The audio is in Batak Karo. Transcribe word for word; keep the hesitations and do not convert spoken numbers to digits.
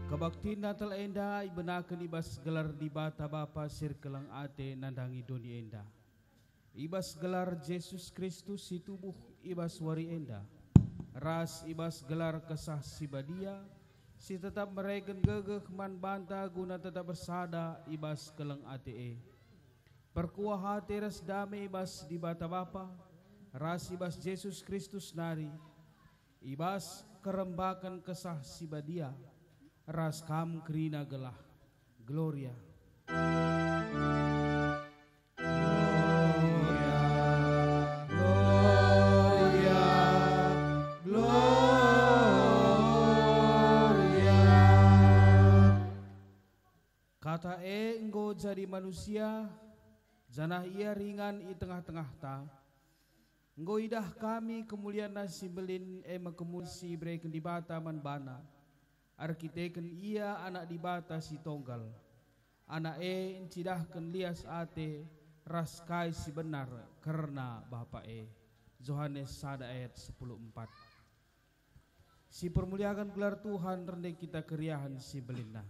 Kebaktin Natal enda ibenaken i bas gelar Dibata Bapa si erkeleng ate nandangi doni enda, i bas gelar Jesus Kristus si tubuh i bas wari enda, ras i bas gelar Kesah Si Badia si tetap mereken gegeh man banta guna tetap ersada i bas keleng ate e. Perkuah ate ras dame i bas Dibata Bapa, ras i bas Jesus Kristus nari, i bas kerembaken Kesah Si Badia, ras kam kerina gelah. Gloria. Gloria, gloria, gloria. Kata e enggo jadi manusia, janah ia ringan i tengah-tengahta. Enggo idah kami kemulianna si mbelin, e me kemulian si ibereken Dibata man bana, erkiteken ia Anak Dibata si tonggal. Anak e ncidahken lias ate ras kai si benar kerna Bapa e. Johanes sada ayat sepuluh empat. Si permuliaken gelar Tuhan, rende kita keriahen si belinna.